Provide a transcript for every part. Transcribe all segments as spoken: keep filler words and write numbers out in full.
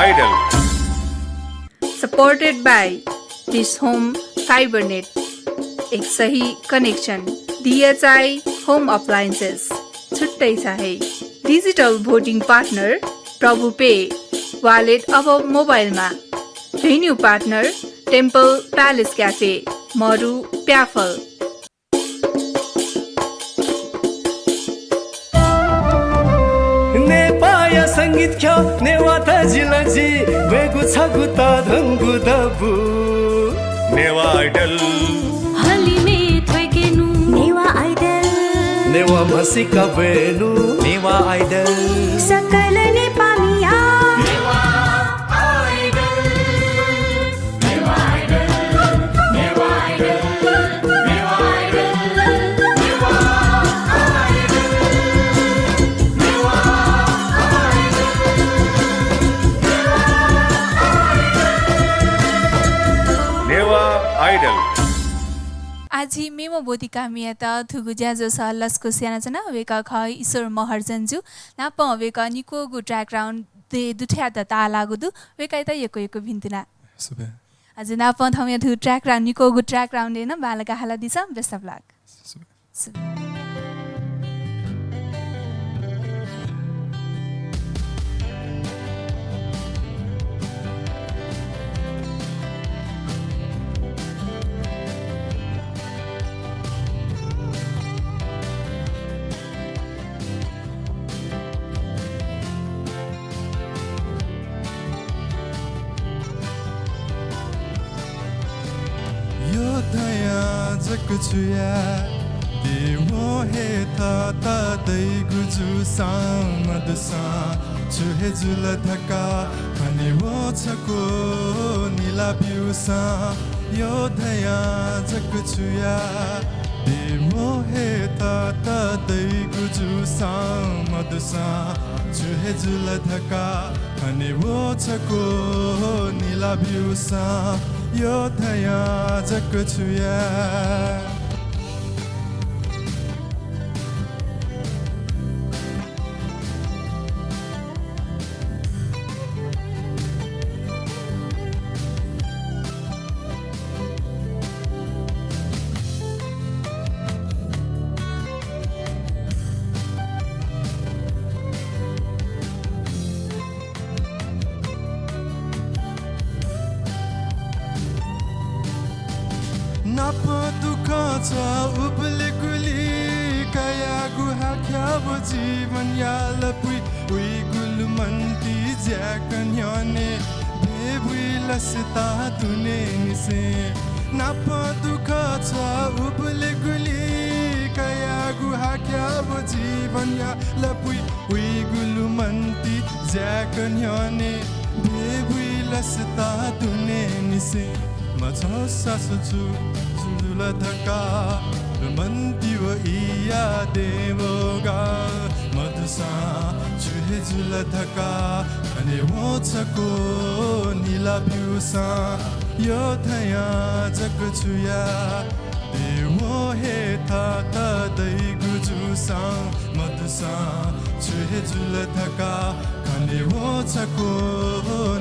Idol। Supported by Dish Home Fibernet, एक सही connection। DHI Home Appliances, छुट्टै छ है। Digital voting partner प्रभु पे, wallet अब मोबाइलमा। Venue partner Temple Palace Cafe, मरु प्याफल। नेपाःया संगीत ख्यः नेवाः तजिलजि ब्वयेगु छगू तःधंगु दबू। नेवाः Idol। हलिमय् थ्वय्केनु। नेवाः Idol। नेवाः म्हसीका ब्वयेनु। नेवाः Idol। सकल नेपाःमिया। नेवाः Idol। आः झी मेम्ह ब्वतिकाःमियात थुगु ज्याझ्वलय् लसकुस यानाच्वना। वय्कः खः ईश्वर महर्जनजु। नापं वय्कः निक्वःगु track round-य् दुथ्यात ताःलाःगु दु। वय्कःयात यक्व यक्व भिन्तुना। सुभाय्। हजुर, नापं थौंया थ्व track round, निक्वःगु track round-य् नं बांलाक हालादिसँ। Best of luck। सुभाय्। सुभाय्। यः धयां जक छु याये, देवं हे थःत दइगु जूसां, मदुसां छु हे जुल धकाः खनेवं छक्व निला ब्यूसां। यः धयां जक छु याये, देवं हे थःत दइगु जूसां, मदुसां छु हे जुल धकाः खनेवं छक्व निला ब्यूसां। यः धयां जक छु याये। नाप दुःख छ उबलय् गुलि, कयागु हाख्या व जीवनया लपुइ, उइगु लुमन्ति ज्याक न्ह्यःने भय् बुइ लसता दुनेनिसें। नाप दुःख छ उबलय् गुलि, कयागु हाख्या व जीवनया लपुइ, उइगु लुमन्ति ज्याक न्ह्यःने भय् बुइ लसता दुनेनिसें। मछाःसा सु छु जुल धकाः लुमन्ति व इया देवगा, मदुसां छु हे जुल धकाः खनेवं छक्व निला ब्यूसां। यः धयां जक छु याये, देवं हे थःत दइगु जूसां, मदुसां छु हे जुल धकाः खनेवं छक्व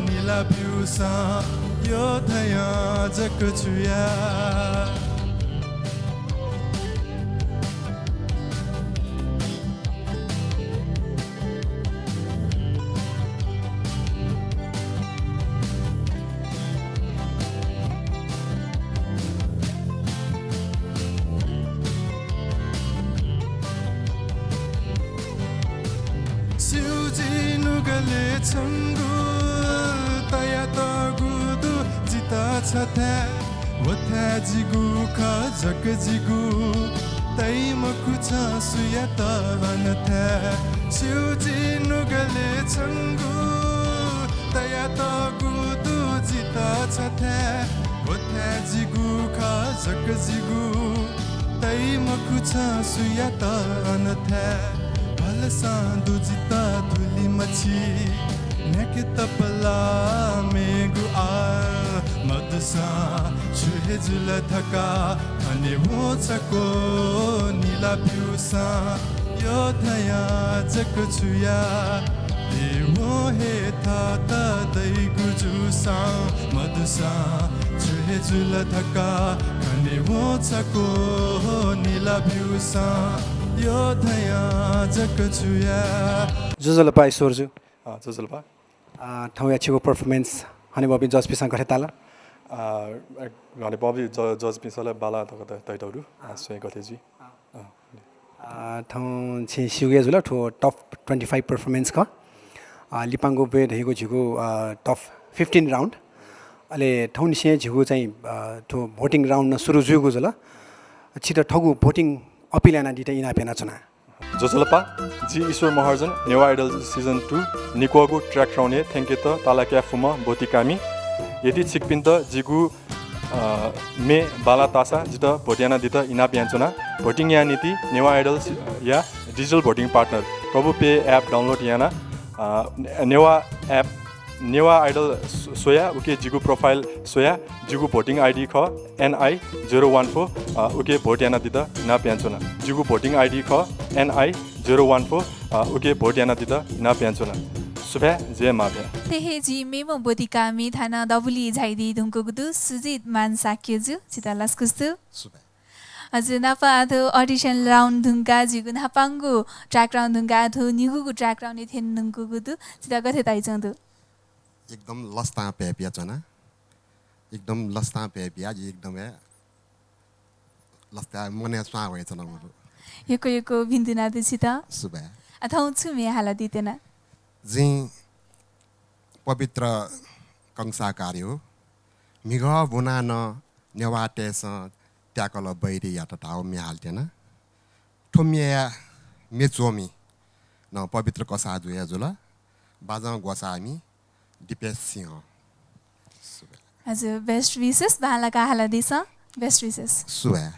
निला ब्यूसां। यः धयां जक छु याये। स्यू जि नुगलय् छंगु तयातःगु दु जितः छथाय्। व थाय् जिगु खः जक जिगु, तइ मखु छं सुयात अन थाय्। स्यू जि नुगलय् छंगु तयातःगु दु जितः छथाय्। व थाय् जिगु खः जक जिगु, तइ मखु छं सुयात अन थाय्। भलसां दु जितः धुलिमछि न्ह्याके तपला मेगु आः, मदुसां छु हे जुल धकाः खनेवं छक्व निला ब्यूसां। यः धयां जक छु याये, देवं हे थःत दइ मदुसां छु हे जुल धकाः खने वंछाकू निला ब्यूसां यःथायां जक छु याये। ज्वजलपा ईश्वरजु। अँ, ज्वजलपा। अ, थौंया छिगु performance हनेबहःपिं judge-पिन्सं गथे ताल? अ, हनेबहःपिं ज-, judge-पिन्सं ला बांला धकाः धयातःगु दु। अ, स्वये गथे जुइ। अँ। अ, थौं छिं स्यूगु हे जुल, थ्व top twenty five performance खः। अ, लिपांगु ब्वय् धइगु झीगु, अ, top fifteen round। अले थौंनिसें झीगु चाहिँ, अ, थ्व voting round नं सुरु जुइगु जुल। छितः थःगु voting appeal यानादीत इनाप यानाच्वना। ज्वजलपा, जि ईश्वर महर्जन, नेवाः Idol season two निक्वःगु track round-य् थ्यंकेत ताःलाकाये फुम्ह ब्वतिकामि। यदि छिकपिन्त जिगु, अ, म्ये बांला ताःसा जितः vote यानादीत इनाप यानाच्वना। Voting-या निंतिं नेवाः Idol सि-, या digital voting partner प्रभु Pay app download यानाः, अ, नेवाः app नेवाः Idol स्व-, स्वयाः उकी जिगु profile स्वयाः जिगु voting ID खः N I zero one four, अ, उकी vote यानादीत इनाप यानाच्वना। जिगु voting ID खः N I zero one four, अ, उकी vote यानादीत इनाप यानाच्वना। सुभाय्, जय मांभाय्। थथे हे झी मेम्ह ब्वतिकामि थन दबुलिइ झायादी धुंकूगु दु, सुजित मान शाक्यजु, छितः लसकुस दु। सुभाय्। हजुर, नापं आः थ्व audition round धुंकाः झीगु न्हापांगु track round धुंकाः थ्व निगूगु track round-य् थ्यने धुंकूगु दु, छितः गथे ताइच्वंगु दु? एकदम लसतां प्याय् पियाच्वना। एकदम लसतां प्याय् पियाः जि एकदम हे लसतां मनय् स्वां वयाच्वनागु दु। यक्व यक्व भिन्तुना दु छितः। सुभाय्। अ, थौं छु म्ये हालादी त्यना? जिं पवित्र कंसाकारया म्हिगः बुनाः नं नेवाःतय्सं त्याकल बैरीयात धाःगु म्ये हालादी त्यना। थ्व म्येया म्ये च्वमि नं पवित्र कसाःजु हे जुल। बाजं ग्वसाःमि दिपेश सिंह। हजुर, best wishes, बांलाक हालादिसँ, best wishes। सुभाय्।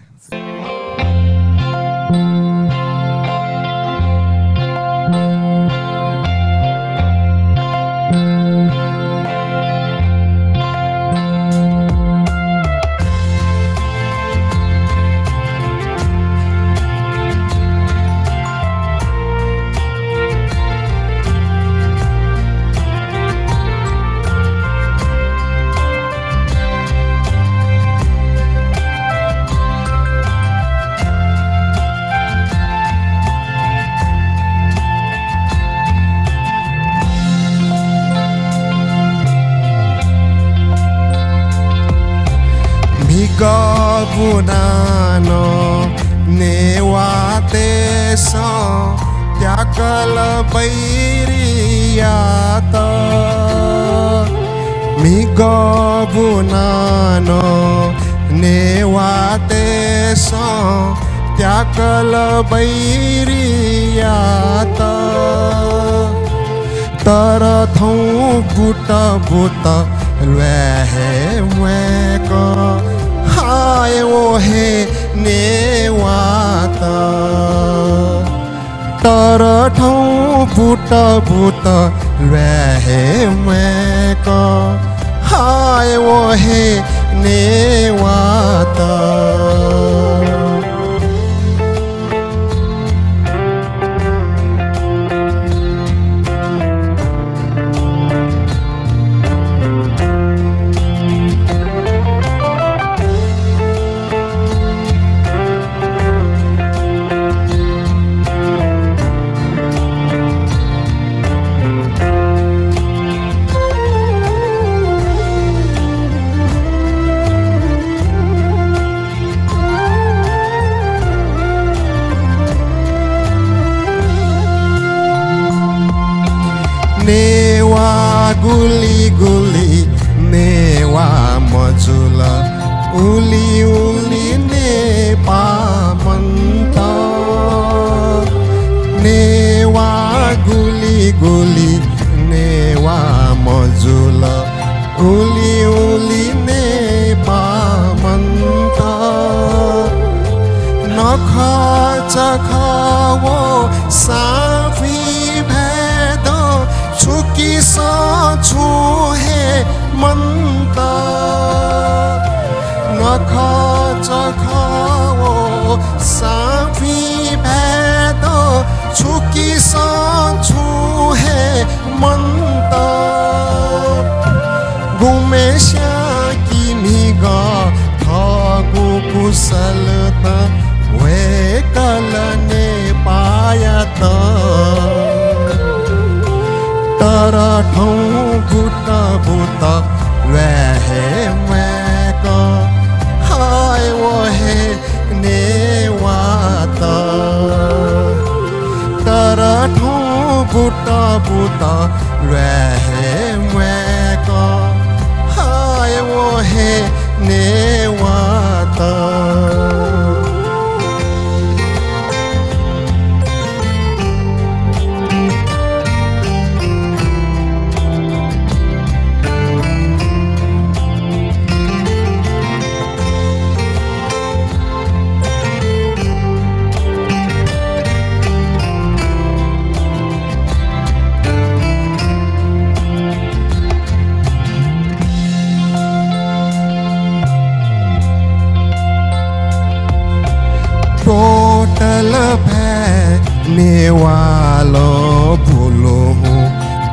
म्हिगः बुनाः नं नेवाःतय्सं त्याकल बैरीयात। म्हिगः बुनाः नं नेवाःतय्सं त्याकल बैरीयात। तर थौं बुत बुत ल्वाये हे म्वाय्क, हाय व हे नेवाःत। तर थौं बुत बुत ल्वाये हे म्वाय्क, हाय व हे नेवाःत। नेवाः गुलि गुलि नेवाः मजुल, उलि उलि नेपाः मन्त। नेवाः गुलि गुलि नेवाः मजुल, उलि उलि नेपाः मन्त। नखःचखः व साफुइ भ्यादँ छुकिसं छुं हे मन्त। नखःचखः व साफुइ भ्यादँ छुकिसं छुं हे मन्त। स्यां किमिगः थःगु कुशलतां वय्कलं नेपाःयात तर थौं बुत बुत ल्वाये हे म्वाय्क, हाय व हे नेवाःत। तर थौं बुत बुत ल्वाये हे म्वाय्क, हाय व हे नेवाःत। टोटल भाय् नेवालं बुलुहुँ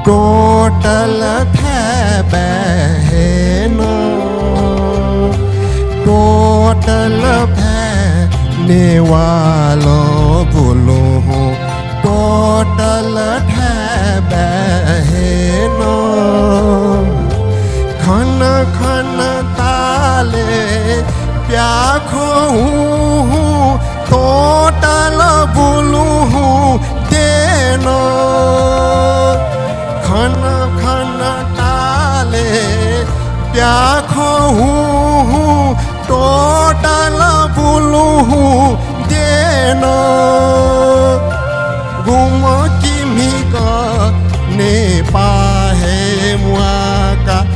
टोटल भाय् बाय् हे नं। टोटल भाय् नेवालं बुलुहुँ टोटल भाय् बाय् हे नं। खन खन तालय् प्याखं हुँ हुँ टोटल बुलुहुँ द्यनं। खन खन तालय् प्याखं हुँ हुँ टोटल बुलुहुँ द्यनं। गुम्ह किमिगः नेपाः हे म्वाकाः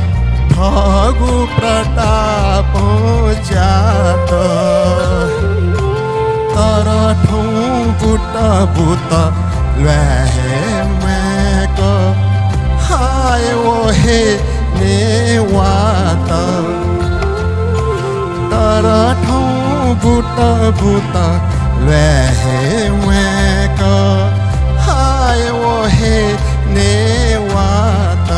थःगु प्रतापं च्यात। तर थौं बुत बुत ल्वाये हे म्वाय्क, हाय व हे नेवाःत। तर थौं बुत बुत ल्वाये हे म्वाय्क, हाय व हे नेवाःत।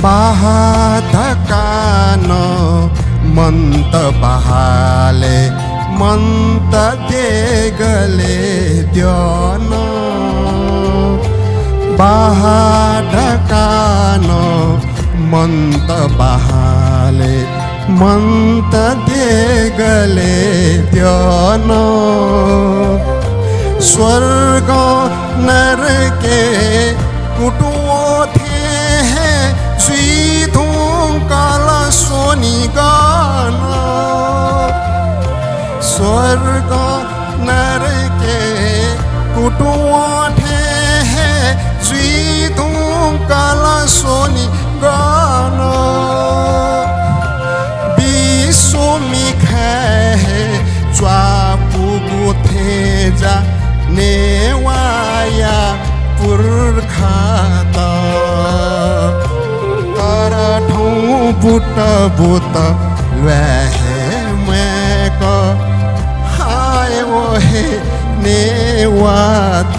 बाहा धकाः नं मन्त बहालय्, मन्त देगलय् द्यनं। बाहा धकाः नं मन्त बहालय्, मन्त देगलय् द्यनं। स्वर्गं नरकय् कुतुं वः थें हे जुइ धुंकल स्वनिगनं। स्वर्गं नरकय् कुतुं वः थें हे जुइ धुंकल स्वनिगनं। विश्व मिखाय् हे च्वापुगु थें जा नेवाःया पुर्खात। तर थौं बुत बुत ल्वाये हे म्वाय्क, हाय व हे नेवाःत।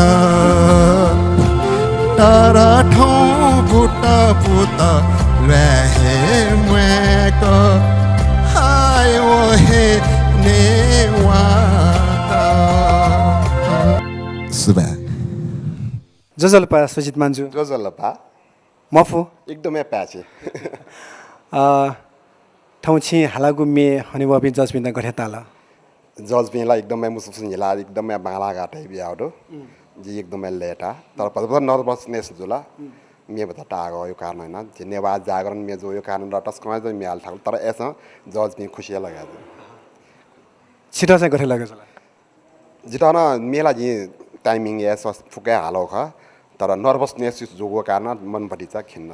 तर थौं बुत बुत ल्वाये हे म्वाय्क, हाय व हे नेवाःत। सुभाय्। ज्वजलपा सुजित मांजु। ज्वजलपा। मफु। एकदमै प्याचे। अ, थौं छिं हालागु म्ये हनेबहःपिं जजपिन्त गथे ताल? जजपिं ला एकदमै मुसुमुसु न्हिला, एकदमै बांलाः गाः तयाबियाः दु। उम्। जि एकदमै लय्ताः। तर भचा भचा nervousness जुल। उम्। म्ये भचा ताःगु यो कारणं यानाः। जि नेवाः जागरण म्ये जूगु कारणं तसकं हे म्ये हाले थाकु। तर अय्‌सां जजपिं खुसि हे लगा जू। छितः चाहिँ गथे लगे जुल? जितः नं म्ये ला जिं timing या स्वास फुक्क हे हालागु खः, तर nervousness जूगु कारणं मन भतिचा खिन्न।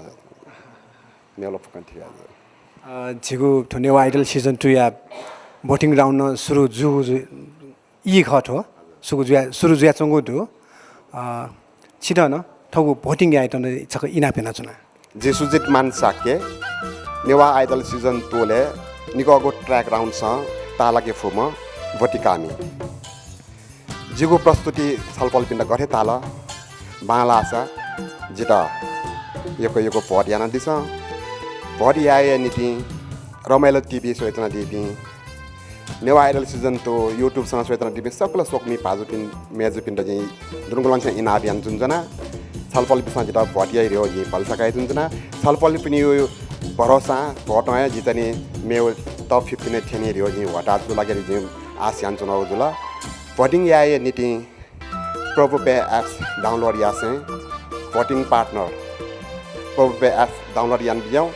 मेवला फुक्कं थिया जु। अ, झीगु थ्व नेवाः आइडल season two या voting round नं सुरु जु, जु, ई खः थ्व। सुरु जुया, सुरु जुयाच्वंगु दु। अ, छितः नं थःगु voting यायेत नं छकः इनाप यानाच्वना। जि सुजित मान शाक्य, नेवाः आइडल season two लय् निकःगु track round सं ताःलाके फुम्ह भोतिकामि। जिगु प्रस्तुति छलपोलपिन्त गथे ताल? बांलाःसा जितः यक्व यक्व vote यानादिसँ। Vote याये निंतिं रमाइलो TV स्वयाच्वनादीपिं, Newah idol season two YouTube नं स्वयाच्वनादीपिं सकल स्वकुमि भाजुपिं, मय्जुपिन्त जिं दुनुगलंनिसें इनाप यानाच्वनाच्वना। छलपोलपिन्सं जितः vote याइ धइगु जिं भलसा कयाच्वनाच्वना। छलपोलपिनिगु भरोसां vote हे जि चाहिँ मेगु top fifteen य् थ्यनी धइगु जिं ह्वःताः चूलाके धइगु जिं आश यानाच्वनागु जुल। Voting याये निंतिं Pravo Pay apps download यासें voting partner Pravo Pay apps download यानाबिज्याहुँ।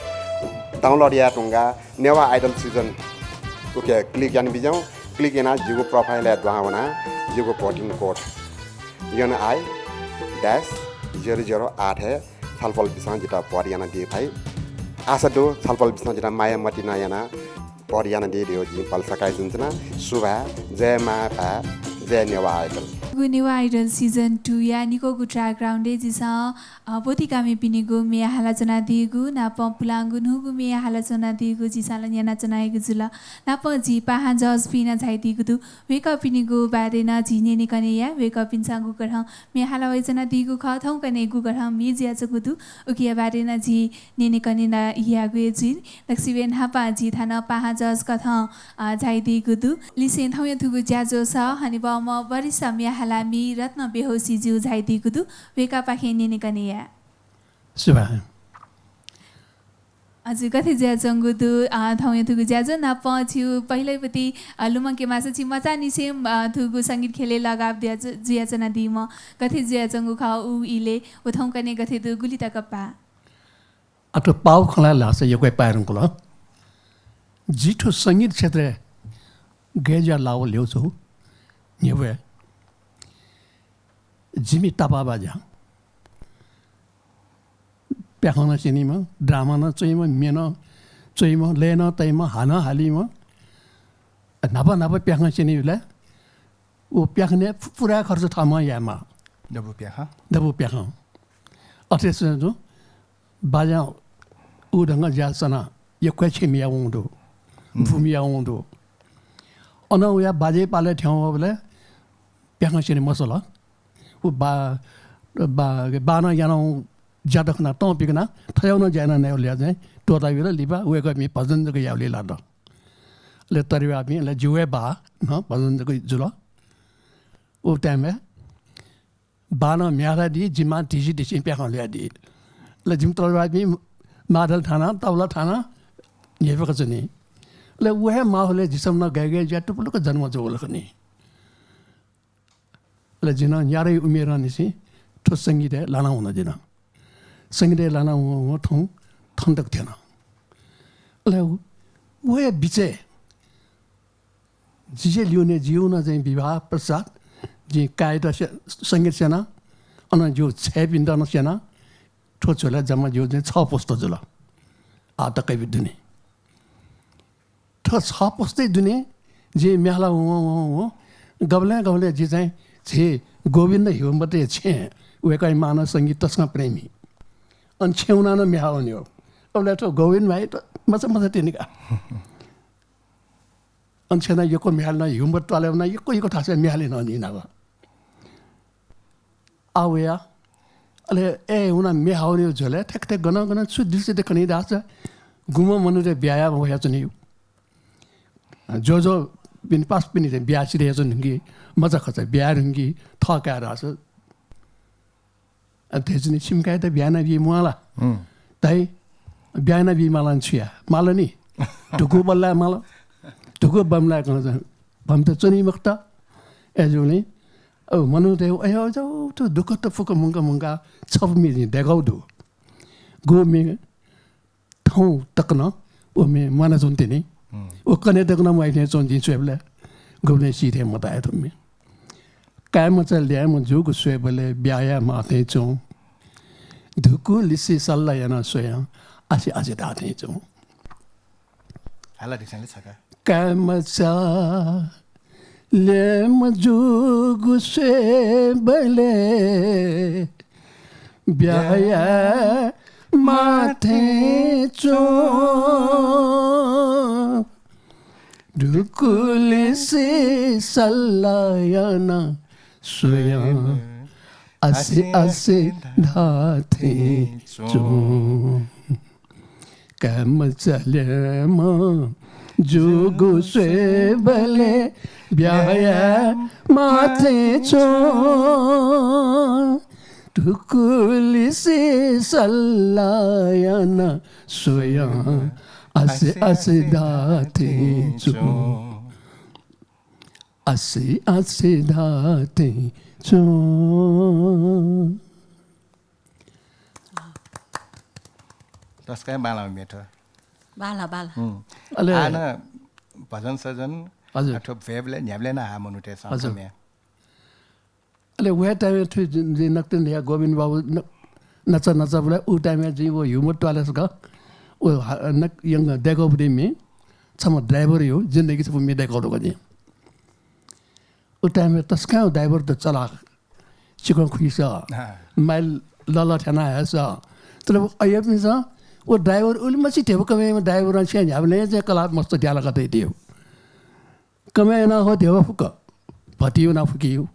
Download याये धुंकाः नेवाः आइडल season उके click यानाबिज्याहुँ। Click यानाः जिगु profile य् दुहां वनाः जिगु voting code NI dash zero zero आठ हे छलपोलपिन्सं जितः vote यानादी फइ। आशा दु, छलपोलपिन्सं जितः माया मतिना यानाः vote यानादी धइगु जिं भलसा कयाच्वनाच्वना। सुभाय्, जय मांभाय्, जय नेवाः आइडल। गु नेवाः आइडल season two या निकःगु track round य् झीसं, अ, भोतिकामिपिनिगु म्ये हालाच्वनादीगु, नापं पुलांगु न्हूगु म्ये हालाच्वनादीगु झीसं ला न्यनाच्वनागु जुल। नापं झी पाहां judge पिं नं झायादीगु दु। वय्कःपिनिगु बारे नं झी न्यनेकने याये। वय्कःपिन्सं गुकथं म्ये हाला वयाच्वनादीगु खः, थौंकन्हय् गुकथं म्ये जुयाच्वंगु दु, उकिया बारे नं झी न्यनेकने यायेगु हे जुइ। दक्वसिबें न्हापां झी थन पाहां judge कथं, अ, झायादीगु दु। लिसें थौंया थुगु ज्याझ्वलय् हनेबहःम्ह वरिष्ठ म्ये हालामि रत्न बेहोशी ज्यू झायादीगु दु। वय्कःपाखें न्यनेकने याये। सुभाय्। हजुर, गथे जुयाच्वंगु दु, अ, थौंया थुगु ज्याझ्वः नापं छिगु पहिलेपति, अ, लुमंके माःसा छि मचांनिसें, अ, थुगु संगीत ख्यलय् लगाव जुया-, जुयाच्वनादीम्ह गथे जुयाच्वंगु खः उ इलय् व थौंकन्हय् गथे दु, गुलि तक पाः? अ, थ्व पाःगु खँ ल्हाये धाःसा यक्व हे पाये धुंकल। जि थ्व संगीत क्षेत्रय् गय् जुयाः लाःगु ल्यू छु, न्ह्यब्वया जिमि तापाःबाज्या। प्याखं नं स्यनीम्ह, drama नं च्वइम्ह, म्ये नं च्वइम्ह, लय् नं तइम्ह, हा नं हालीम्ह। न्हापा न्हापा प्याखं स्यनीबलय् व प्याखनय् पु-, पुरा खर्च थःम्हं यायेमाः। दबू प्याखं। दबू प्याखं। अथे स्वयां तुं बाज्यां उ ढंगं ज्या यानाः यक्व हे क्षमि याः वंगु दु, भूमि याः वंगु दु। अनं वयाः बाज्यापालय् थ्यंवःबलय् प्याखं स्यने मसल। व बा-, बा-, बानं यानावंगु ज्या दखनाः तं पिकनाः थज्याःगु नं ज्या यानाः नयेगु ल्याः चाहिँ त्वःताबिल। लिपा वय्कःपिं भजन जक यायेगुलिइ लात। अले तरेबापिं, अले जिगु हे बा नं भजन जक जुल। व time-य् बानं म्ये हालादी, जिं मां धिसि धिसि प्याखं ल्हुयादी। अले जिमि तरेबापिं मादल थानाः, तबला थानाः न्ह्यइपुक च्वनी। अले व हे माहौलय् झीसं नं गय् गय् जुयाः टुप्लुक्क जन्म जूगु खनी। अले जि नं न्यादँया उमेरंनिसें थ्व संगीतय् लाना वन जि नं। संगीतय् लाना वं वं थौं थन तक थ्यन। अले व हे बिचय् जिं ल्यूने जिगु नं चाहिँ विवाह पश्चात जिं काय्‌यात से-, संगीत स्यना, अनं जिगु छय्‌पिन्त नं स्यना। थ्व झ्वलय् जम्मा जिगु चाहिँ छ पुस्ता जुल। आः तक हे दुने। थ्व छ पुस्ता दुने जिं म्ये हाला वं वं वं गबलें गबलें जि चाहिँ झी गोविन्द हिगुम्बतया छेँय्, वय्‌कःया मां नं संगीत तसकं प्रेमी। अन छेँय् वनाः नं म्ये हाला वनेगु। अबलय् थ्व गोविन्द भाइ त मचा मचा तिनि का। अन छेँय् नं यक्व म्ये हाले नं, हिगुम्बत त्वालय् वनाः यक्व यक्व थासय् म्ये हाले नं जिं नाप। आः वया। अले अय् वनाः म्ये हावनेगु झ्वलय् थथे थथे गनं गनं छु दृश्य दय्‌कनी धाःसा गुम्ह मनूतय् ब्याहा याः वयाच्वनीगु। ज्वजलपिनि पासापिनि चाहिँ ब्याहा सिधयाच्वनी धुंकी, मचाखचा ब्याहा धुंकी, थः काय् धाःसा। अ, थथे च्वनी, छिमि काय्‌यात ब्याहा यानाबी म्वाः ला? हुँ। धाइ, ब्याहा यानाबी माला नि छु याये? माला नि। धुकू बल्लाये माल। धुकू बमलाय्‌कं चाहिँ बमत च्वनी मखुत। अय्‌जूगुलिं अब मनूतय्, अय्, अय्, अय्, थ्व दुःख त फुक्क मुंका मुंका छपु म्ये जिं दय्‌कागु दु। गु म्ये थौं तक नं व म्ये म्वानाच्वन तिनि। हुँ। व कन्हय् तक नं म्वाइ थें च्वन जिं स्वयेबलय्, गुबलें सी थें मताये थ्व म्ये। काय्‌मचा ल्याय्‌म्ह जूगु स्वयेबलय् ब्याहा याये माः थें च्वं। धुकू लिसे सल्लाह यानाः स्वयां आसे आसे धाः थें च्वं। हाला दिसाले छका। काय्‌मचा ल्याय्‌म्ह जूगु स्वयेबलय् ब्याहा यायेमाः थें च्वं। धुकुलिसे सल्लाह याना स्वयां आसे आसे धाः थें च्वं। काय्‌मचा ल्याय्‌म्ह जूगु स्वयेबलय् ब्याहा यायेमाः थें च्वं। धुकुलिसे सल्लाह याना स्वयां आसे आसे धाः थें च्वं। आसे आसे धाः थें च्वं। तसकं बांलाः म्ये थ्व। बांलाः, बांलाः। हुँ। अले आः नं भजन सजन हजुर। अथवा भेबले न्ह्याबलें नं हाः मनूतय्‌सं हजुर। कम्या। अले वहे time-य् थुइ जि, जि नकतिनि धया गोविन्द बाबु न-, नचा नचाबलय् उ time-य् जिं व ह्युमत त्वालय् सक व हा-, नक-, यंग दय्‌कःपति म्ये छम्ह driver-या जिन्दगी छपु म्ये दय्‌कः दु का जिं। उ time-य् तसकं driver त चलाख, चिकं खुइस, हाँ। माइल लल थ्याना हयस। तर अय्‌पिन्सं व driver उलिमछि ध्यबा कमय् याइम्ह driver-नं छेँ न्ह्याबलें चाहिँ कलाः मस्त द्याला का तयादियो। कमय् याना हो ध्यबा फुक्क भतियु ना फुकियु।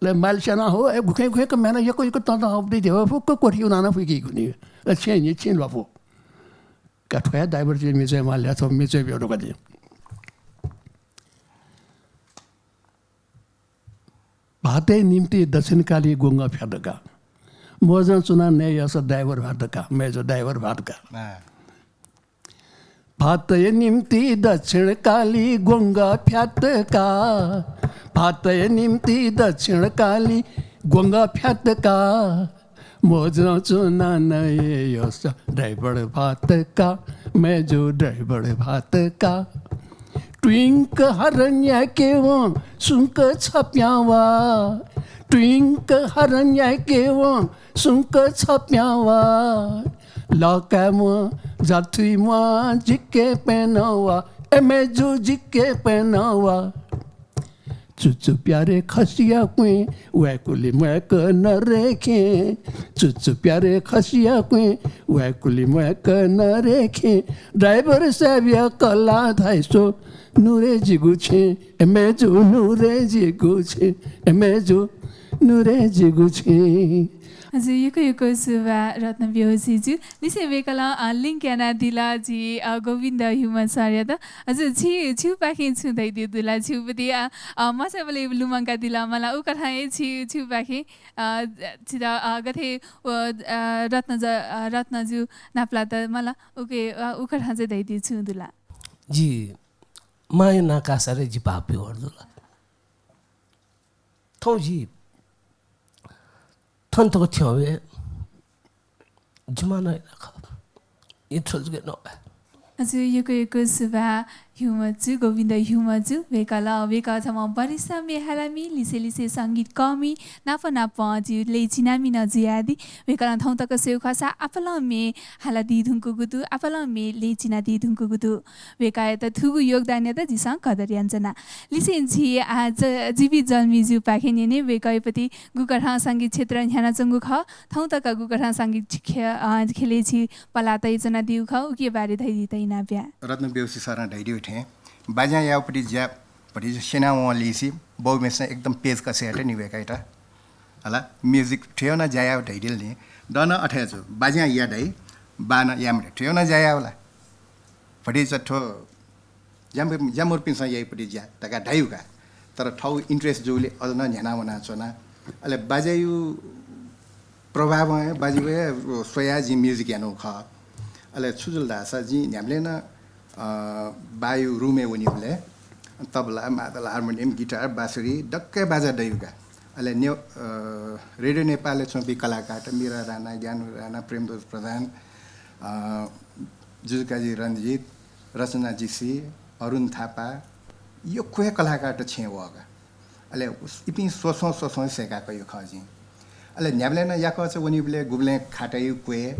अले माइल स्याना हो, ए, गुखें गुखें कमय् याना यक्व यक्व तं तं हःबलय् ध्यबा फुक्क क्वथियु नाना फुकियु नि। अले छेँ नि छेँ ल्वापु। का थ्वया driver चाहिँ मिचय् माल ल्याः, थ्व मिचय् ब्यु धुंका दिं। भाःतय् निम्ति दक्षिणकाली ग्वंगः फ्यात का। मोजं चुना नये यःसा driver भाःत का, मय्‌जु driver भाःत का। हाँ। भाःतय् निम्ति दक्षिणकाली ग्वंगः फ्यात का। भाःतय् निम्ति दक्षिणकाली ग्वंगः फ्यात का। मोजं चुना नये यःसा driver भाःत का, मय्‌जु driver भाःत का। ट्विंक हरं याकेवं सुंक छप्यां वा। ट्विंक हरं याकेवं सुंक छप्यां वा। लकाय्‌म्वां जाथुइम्वां जिके प्यनं वा। ए मय्‌जु जिके प्यनं वा। चुचु प्यारे खसिया क्वें वाय्‌कुलि म्वाय्‌क नरेखें। चुचु प्यारे खसिया क्वें वाय्‌कुलि म्वाय्‌क नरेखें। Driver साहेबया कलाः धाइस्व नुरे जिगु छेँ। ए मय्‌जु नुरे जिगु छेँ। ए मय्‌जु नुरे जिगु छेँ। हजुर, यक्व यक्व सुभाय् रत्न बेहोशीजु। लिसें वय्‌कलं, अ, link यानादिल जि, अ, गोविन्द ह्युमत सरयात। हजुर, छि, छिगु पाखें छुं धयादीगु दु ला? छिगु पति, अ, अ, मचाबलय् लुमंकादिल मला, उकथं हे छि, छिगु पाखें, अ, छित, अ, गथे, अ, रत्न ज-, अ, रत्नजु नापलात मला, उके, अ, उकथं चाहिँ धयादीगु छुं दु ला? जि माया नाकासारे जि पाप बिवर दु ला। थौं जि थन तक थ्यंवे जुमा नयेला खः। इथ्रो जुगे नवा। हजुर, यक्व यक्व सुभाय् ह्युमतजु, गोविन्द ह्युमतजु। वय्‌कः ला, वय्‌कः छम्ह वरिष्ठ म्ये हालामि, लिसे लिसे संगीत कःमि, नाप नाप जि लय् चिनामि नं जुयादी। वय्‌कलं थौं तक स्वयेगु खःसा आपालं म्ये हालादी धुंकूगु दु, आपालं म्ये लय् चिनादी धुंकूगु दु। वय्‌कःयात थुगु योगदानयात जिसं कदर यानाच्वना। लिसें झी आः ज-, जीवी जल्मीजुपाखें न्यने, वय्‌कःया पति गुकथं संगीत क्षेत्र न्ह्यानाच्वंगु खः, थौं तक गुकथं संगीत क्ष-, अ, ख्यलय् झी पलाः तयाच्वनादीगु खः, उकिया बारे धयादीत इनाप याये। रत्न बेहोशी सरं धयादीगु थें बाज्यां याःगु पति ज्या भतिचा स्यनावंलिसे बौम्हेसिनं एकदम पेचकस यात नि वय्‌कःयात। हला, music थ्व यानाः ज्या याः धयादिल नि। दँ नं अथे जू, बाज्यां या धाइ, बां नं या मते, थ्व यानाः ज्या याः ला। भतिचा थ्व ज्याम-, ज्यामुरपिन्सं याइपति ज्या धकाः धाइगु का। तर थःगु interest जूगुलिं अझ नं न्ह्याना वनाच्वना। अले बाज्याया प्रभावं हे, बाज्याया हे स्वयाः जिं music यानागु खः। अले छु जुल धाःसा जिं न्ह्याबलें नं, अ, बाया room-य् वनीबलय् तबला, मादल, हार्मोनियम, गिटार, बाँसुरी दक्व बाजा दइगु का। अले ने-, अ, रेडियो नेपालय् च्वंपिं कलाकारत मिरा राणा, ज्ञानु राणा, प्रेमध्वज प्रधान, अ, जुजुकाजी रञ्जित, रचना जीसी, अरुण थापा, यक्व हे कलाकारत छेँय् वःगु। अले उस-, इपिं स्वस्वं स्वस्वं सय्‌का कयागु खः जिं। अले न्ह्याबलें नं याकःचा वनीबलय् गुबलें खाताया क्वय्,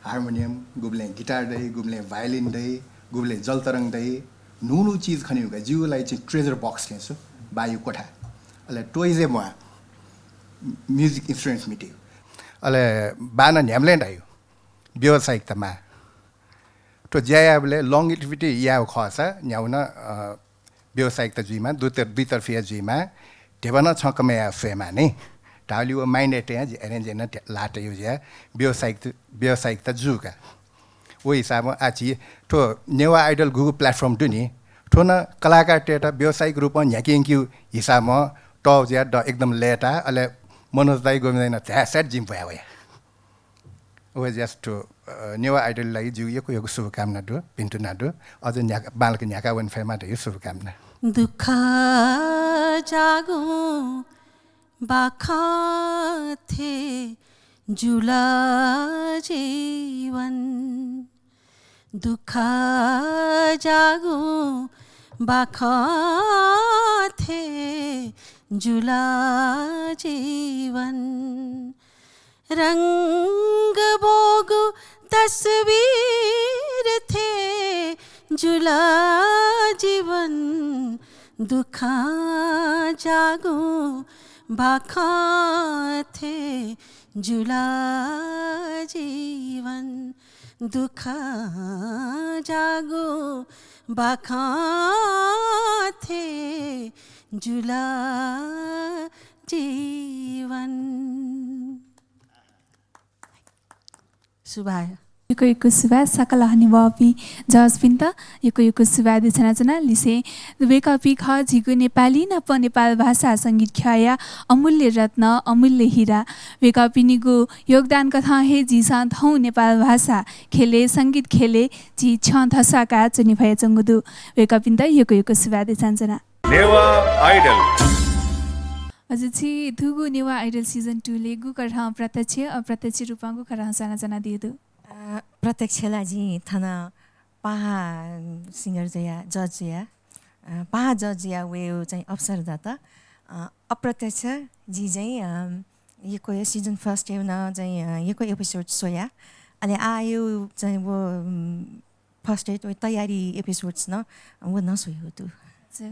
हार्मोनियम, गुबलें गिटार दइ, गुबलें भायोलिन दइ, गुबलें जलतरंग दइ, न्हू न्हू चिज खनेगु का। जिगु लागि चाहिँ treasure box थें छु, बायु कोठा। अले toys हे म्वाः, music instruments मितेगु। अले बानं न्ह्याबलें धाइगु, व्यावसायिकता माः। थ्व ज्या याःबलय् longevity यायेगु खःसा न्ह्यागु नं, अ, व्यावसायिकता जुइमाः, दुत-, दुईतर्फिया जुइमाः, ध्यबा नं छं कमय् याये स्वयेमाः नि। धाःगुलिं व mind-य् तयाः जि arrange यानाः ध्या-, ल्हाः तयागु ज्या व्यावसायिक-, व्यावसायिकता जू का। व हिसाबं आः झी थ्व नेवाः Idol गुगु platform दु नि, थ्व नं कलाकारतय्त व्यावसायिक रूपं न्ह्याके यंकेगु हिसाबं तःगु ज्या द-, एकदम लय्ताः, अले मनोज दाइ, गोविन्द दाइ नं धाय् साथ जिं ब्वाँय् वया। व ज्यास थ्व, अ, नेवाः Idol लागि जिगु यक्व यक्व शुभकामना दु, भिन्तुना दु। अझ न्ह्याका-, बांलाक न्ह्याका वने फयेमा धइगु शुभकामना। दुःख जागुं बाखं थें जुल जीवन। दुःख जागुं बाखं थें जुल जीवन। रंग ब्वःगु तस्वीर थें जुल जीवन। दुःख जागुं बाखं थें जुल जीवन। दुःख जागुं बाखं थें जुल जीवन। सुभाय्। यक्व यक्व सुभाय् सकल हनेबहःपिं judge-पिन्त यक्व यक्व सुभाय् देछानाच्वना। लिसें वय्कःपिं खः झीगु नेपाली नाप नेपाल भाषा संगीत ख्यःया अमूल्य रत्न, अमूल्य हिरा। वय्कःपिनिगु योगदान कथं हे झीसं थौं नेपाल भाषा ख्यलय्, संगीत ख्यलय् झी छ्यं धस्वाकाः च्वने फयाच्वंगु दु। वय्कःपिन्त यक्व यक्व सुभाय् देछानाच्वना। नेवाः Idol। हजुर, छि थुगु नेवाः Idol season two-लय् गुकथं प्रत्यक्ष, अप्रत्यक्ष रूपं गुकथं स्वानाच्वनादीगु दु? अ, प्रत्यक्ष ला जिं थन पाहा singer जुया, judge जुया, अ, पाहा judge जुया वयेगु चाहिँ अवसर दत। अ, अप्रत्यक्ष जिं चाहिँ, अ, यक्व season first-य् नं चाहिँ, अ, यक्व episode स्वया। अले आः चाहिँ व, उम्, first-य् तयारी episodes नं व नं स्वयागु दु। हजुर।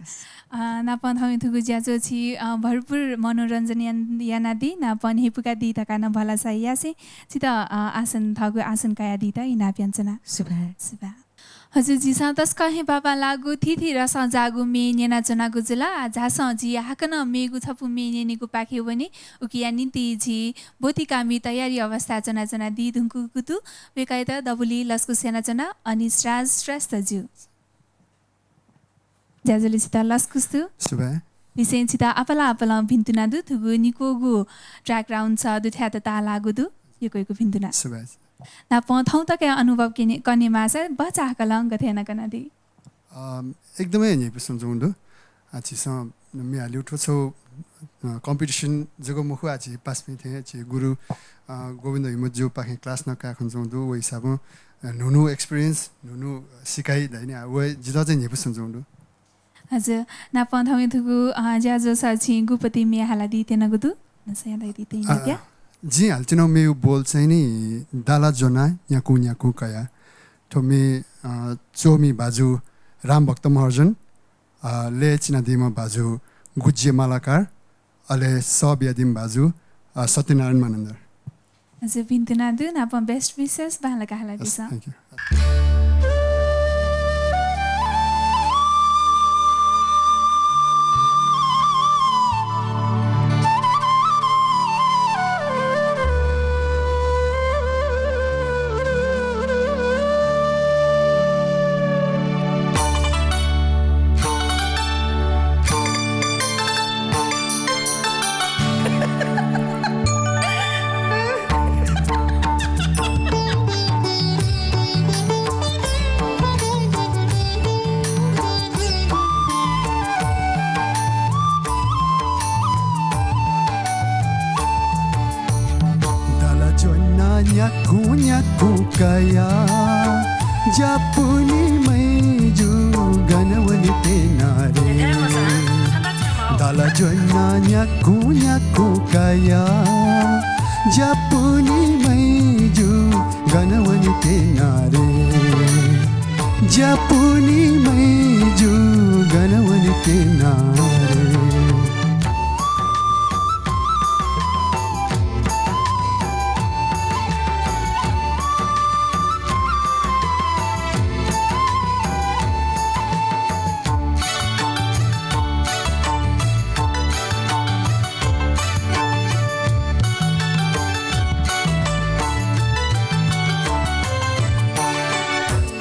अ, नापं थौंया थुगु ज्याझ्वः छि, अ, भरपुर मनोरञ्जन यान-, यानादी, नापं न्ह्यइपुकादी धकाः नं भलसा यासें छित, अ, आसन, थःगु आसन कयादीत इनाप यानाच्वना। सुभाय्। सुभाय्। हजुर, झीसं तसकं हे बांबांलाःगु थीथी रसं जाःगु म्ये न्यनाच्वनागु जुल। आः झासँ झी हाकनं मेगु छपु म्ये न्यनेगुपाखे वने। उकिया निंतिं झी ब्वति काःमि तयारी अवस्थाय् च्वनाच्वनादी धुंकूगु दु। वय्कःयात दबुलिइ लसकुस यानाच्वना, अनिश राज श्रेष्ठ जु। ज्याझ्वलय् छित लसकुस दु। सुभाय्। लिसें छित आपालं आपालं भिन्तुना दु, थुगु निक्वःगु track round छ दुथ्यात ताःलाःगु दु, यक्व यक्व भिन्तुना। सुभाय्। नापं थौं तकया अनुभव कने-, कने माःसा भचा हाकलं गथे याना कनादी? अम, एकदमै न्ह्यइपुसे च्वंगु दु। आः झीसं म्ये हालेगु थ्व छगू, अ, competition जक मखु, आः झी पासापिं थें झी गुरु, अ, गोविन्द हिमत जुपाखें class नं काये खन च्वंगु दु। व हिसाबं, अ, न्हू न्हू experience, न्हू न्हू सिकाइ धाइ नि, आः व जितः चाहिँ न्ह्यइपुसे च्वंगु दु। हजुर, नापं थौंया थुगु, अ, ज्याझ्वलय् छिं गुपति म्ये हालादी त्यनागु दु? नसया दाइदी तइनाप्या। अ, जिं हालाच्वनागु म्येया बोल चाहिँ नि, दाला ज्वना न्याकुं न्याकुं कया। थ्व म्ये, अ, च्वमि भाजु रामभक्त महर्जन, अ, लय् चिनादीम्ह भाजु गुज्जे मालाकार, अले सः बियादीम्ह भाजु, अ, सत्यनारायण मानन्धर। हजुर, भिन्तुना दु, नापं best wishes बांलाक हालादिसँ। Yes, thank you। दाला ज्वना न्याकुं न्याकुं कया, ज्यापुनि मय्जु गन वने त्यना रे। दाला ज्वना न्याकुं न्याकुं कया, ज्यापुनि मय्जु गन वने तेनारे ज्यापुनी मैजु गन वने तेनारे।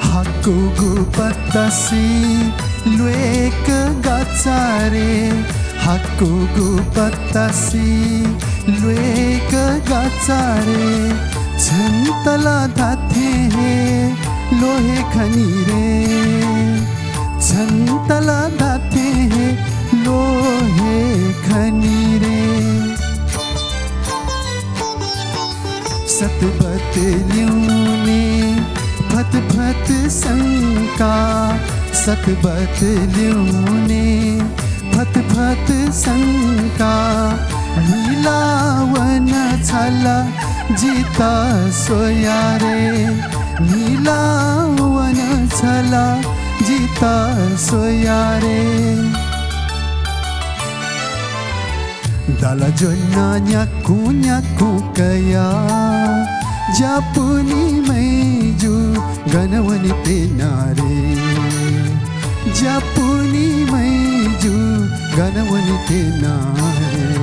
हाकुगु पतासी ल्वेक गाचारे, हाकुगु पतासी ल्वेक गाचारे, छन्तला धाथे हे ल्वहे खनी रे, छन्तला धाथे हे ल्वहे खनी रे। सतबत ल्यूने फत फत संका, सतबत ल्यूने फत फत संका, न्हिला वन छला जित स्वया रे, न्हिला वन छला जित स्वया रे। दाला ज्वना न्याकु न्याकु कया, ज्यापुनी मैजु गन वने तेनारे, ज्यापुनी मैजु गन वने तेनारे।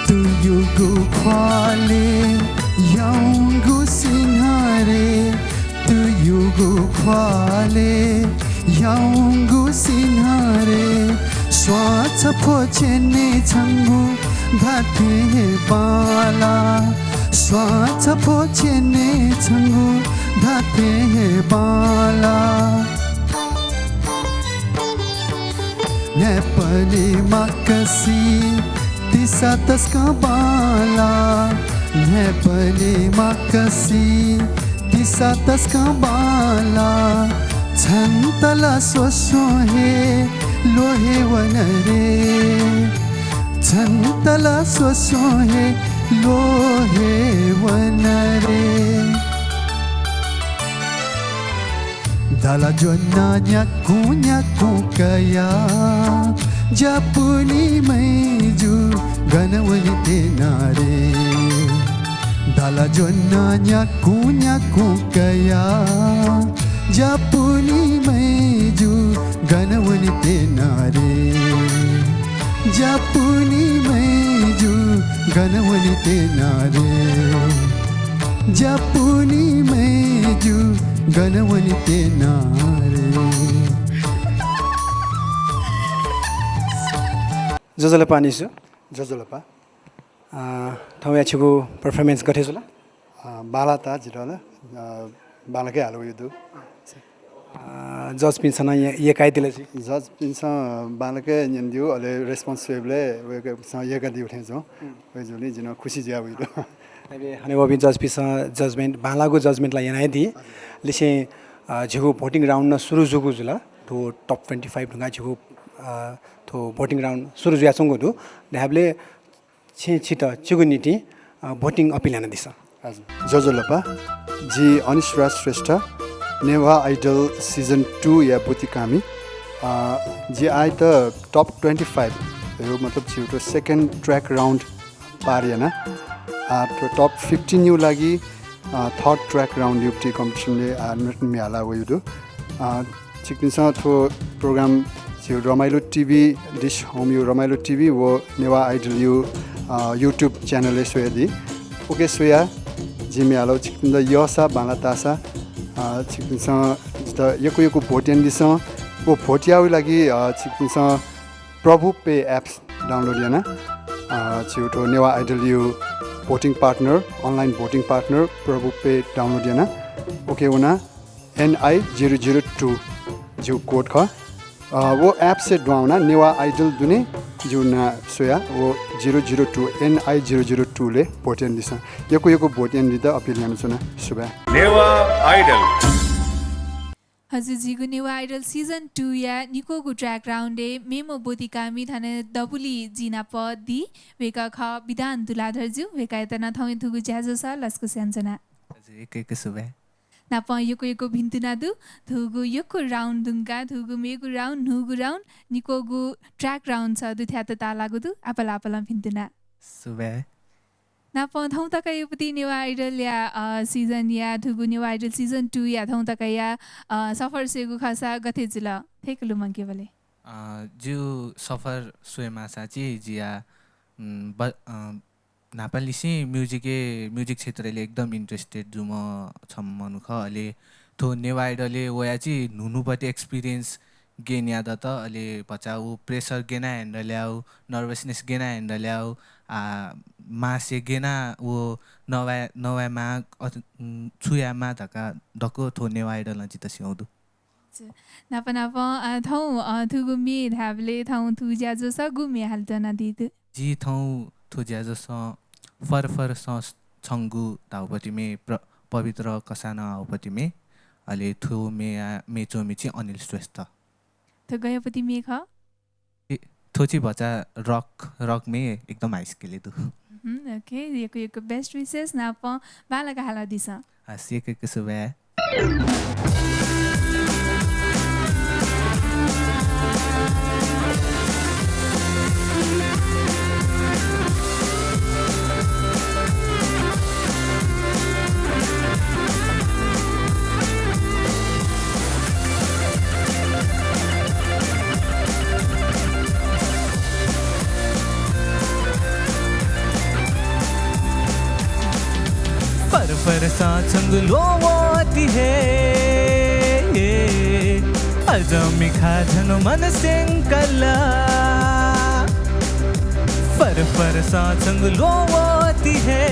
तुयुगु ख्वाले याउँगु सिन्हारे, तुयुगु ख्वाले याउँगु सिन्हारे, स्वां छफो छेने छंगु धाथे हे बांला, स्वां छफो छेने छंगु धाथे हे बांला। न्हाय्पने माकसी तिसा तसकं बांला, न्हाय्पने माकसी तिसा तसकं बांला। छन्तला स्वस्वं हे ल्वहे वन रे, छन्तला स्वस्वं हे ल्वहे वन रे। दाला ज्वना न्याकु न्याकु कया, ज्यापुनी मैजु गन वने तेनारे। दाला ज्वना न्याकु न्याकु कया, ज्यापुनी मैजु गन वने तेनारे। ज्यापुनी मैजु गन वने तेनारे। ज्यापुनी मैजु गन वने तेनारे। ज्वजलपा निसु। ज्वजलपा। अ, थौंया छिगु performance गथे जुल? अ, बांला ता जितः ला, अ, बांलाक हे हालावयागु दु। अ, जजपिन्सं नं य-, यय्कादिल छि। जजपिन्सं बांलाक हे न्यनादिल, अले response स्वयेबलय् वय्कःपिन्सं यय्कादिल थें च्वं। हम्म। अय्जूगुलिं जि नं खुसी जुयावयागु दु। अले हनेबहःपिं जजपिन्सं judgement, बांलाःगु judgement ला यानादिल। लिसें, अ, झीगु voting round नं सुरु जूगु जुल। थ्व top twenty five धुंकाः झीगु, अ, थ्व voting round सुरु जुयाच्वंगु दु। धायेबलय् छिं छितः छिगु निंतिं, अ, voting appeal यानादिसँ। हजुर। ज्वजलपा, जि अनिश राज श्रेष्ठ, नेवाः Idol season two या ब्वतिकामि। अ, जि आःयात top twenty five, यो मतलब झीगु second track round पार याना। अ, थ्व top fifteen या लागि, अ, third track round या ब्वति competition-य्, अ, नोमिनेट म्ये हालावयागु दु। अ, छिकपिन्सं थ्व program झीगु रमाइलो TV, Dish Home या रमाइलो TV व नेवाः Idol या, अ, YouTube channel-य् स्वयादी। उकी स्वयाः जिं म्ये हालागु, छिकपिन्त यःसा बांला ताःसा, अ, छिकपिन्सं जितः यक्व यक्व vote यानादिसँ। व vote यायेगु लागि, अ, छिकपिन्सं प्रभु पे apps download याना, अ, झीगु थ्व नेवाः Idol या voting partner, online voting partner प्रभु पे download याना। OK वना, एनआई जिरो जिरो टू जिगु कोड खः। अ, व एप्सय् दुहां वनाः नेवाः आइडल दुने जिगु नां स्वयाः व zero zero two, NI zero zero टू-लय् भोट यानादिसँ। यक्व यक्व भोट यानादीत अपिल यानाच्वना। सुभाय्। नेवाः आइडल। हजुर, झीगु नेवाः आइडल season two-या निक्वःगु track round-य् मेम्ह ब्वतिकामि थन दबुलिइ जि नाप दी। वय्कः खः विधान तुलाधर जु। वय्कःयात नं थौंया थुगु ज्याझ्वलय् लसकुस यानाच्वना। हजुर, यक्व यक्व सुभाय्। नापं यक्व यक्व भिन्तुना दु। थुगु यक्व round धुंकाः थुगु मेगु round, न्हूगु round, निक्वःगु track round छ दुथ्यात ताःलाःगु दु। आपालं आपालं भिन्तुना। सुभाय्। नापं थौं तकया पति नेवाः आइडलया, अ, season-या, थुगु नेवाः आइडल season two-या थौं तकया, अ, सफर स्वयेगु खःसा गथे जुल? थ्यंक लुमंकेबलय्। अ, जिगु सफर स्वयेमाःसा चाहिँ जिया, उम्, ब-, अ, न्हापांनिसें music-य्, music क्षेत्रय् एकदम interested जूम्ह छम्ह मनू खः। अले थ्व नेवाः आइडलय् वयाः चाहिँ न्हून्हूपति experience gain यानादत। अले भचा व pressure गय् याना handle यायेगु, nervousness गय् याना handle यायेगु, आ, मासय् गय् याना व नवाये, नवायेमाः, अथ-, उम्, छु यायेमाः धकाः दक्व थ्व नेवाः आइडलं जितः स्यनादीगु दु। न्हापा न्हापं, अ, थौं, अ, थुगु म्ये धायेबलय् थौं थुगु ज्याझ्वलय् गु म्ये हालेत्यनादीगु दु? जि थौं थ्व ज्याझ्वलय् फरफरसं छंगु धाःगु पति म्ये, प्र-, पवित्र कसाः नं हाःगु पति म्ये, अले थ्व म्ये, म्ये च्वमि चाहिँ अनिल श्रेष्ठ। थ्व गय् पति म्ये खः? ए, थ्व चाहिँ भचा rock, rock म्ये एकदम high scale-य् दु। हम्म, OK, यक्व यक्व best wishes नापं बांलाक हालादिसँ। हस्, यक्व यक्व सुभाय्। फरफरसं छंगु ल्वहं वःति हे, अझ मिखा झन मन स्यंकल। फरफरसं छंगु ल्वहं वःति हे,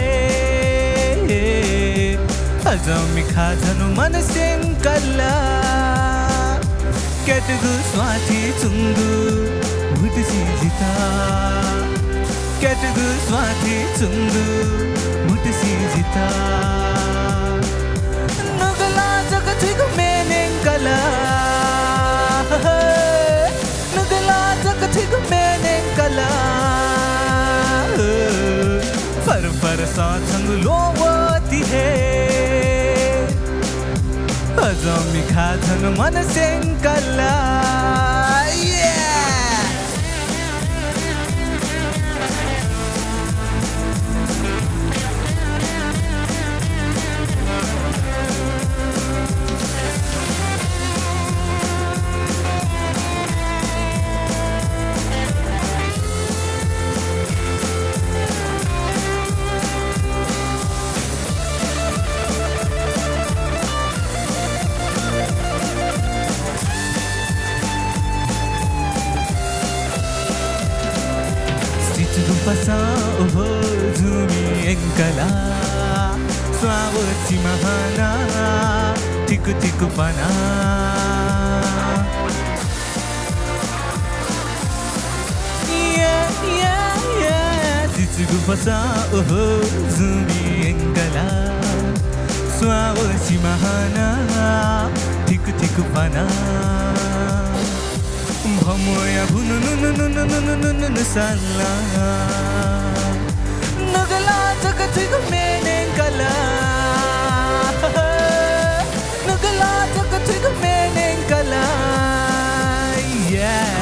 अझ मिखा झन मन स्यंकल। क्यातगु स्वाथय् च्वंगु भुतुसिं जितः, क्यातगु स्वाथय् च्वंगु भुतुसिं जितः। नुगलं जक थुइगु म्ये न्यंकल, नुगलं जक थुइगु म्ये न्यंकल। फरफरसं छंगु ल्वहं वःति हे, अझ मिखा झन मन स्यंकल। Yeah! सिचुगु फसं ओहो जुमि यंकल। स्वां व सिमा हानं थिकु थिकु पना। Yeah, yeah, yeah। सिचुगु फसं ओहो जुमि यंकल। स्वां व सिमा हानं थिकु थिकु पना। भमया भुनु नुनु नुनु नुनु नुनु नुसाला। नुगलं जक थुइगु म्ये न्यंकल। नुगलं जक थुइगु म्ये न्यंकल। Yeah।